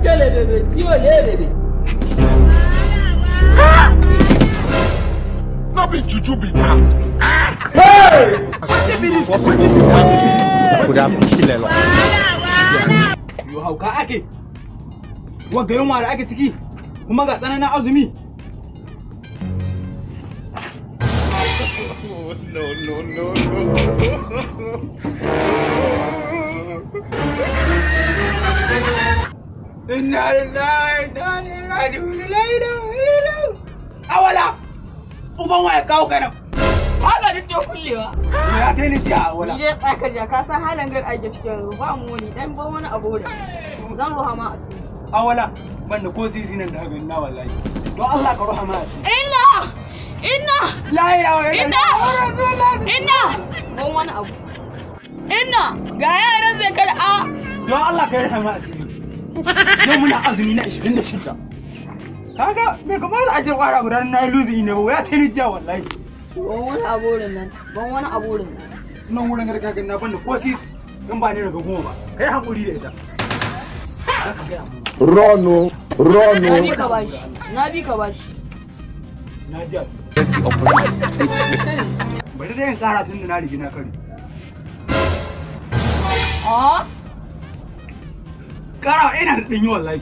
Kele bebe, ciwo ne bebe. No be juju be that. Hey! Could have killed a lot. Yo hauka ake. Wagga yunwa da ake ciki kuma ga tsananin azumi. No, no, no, no. Inna lillahi wa inna ilaihi raji'un. Awala! Uban waya kawo kana. Haka duk da kullewa. Ya ta ni jiya awala. Ni dai tsaka ja ka san halin gar ake cikin yanzu ba mu wani dan ban wani abu da. Zan ruha ma asiri. Awala ban da ko sisi nan da haka na wallahi. Don Allah ka ruha ma asiri. Inna! Inna! La ilaha Inna! Inna! Ban wani abu. Inna! Ga yaran zai kar a. Don Allah ka ruha ma asiri. Yau muna azumi na 26. Kaga bai kamata a ce kwara guda na yi luzi ne ba ya ta ni jiya wallahi. Ban wani abu nan. Ban wani abu nan. Nan wurin garka ga na banda ko sisi in ba ne daga goma ba. Kai hankuri da ita. Za ka gaya mu. Run, run. Na bi ka bashi. Na bi ka bashi. Na ji. Bari dai in kara tun da na rigi na kari. Ah? Kara ina da ɗanyi wallahi.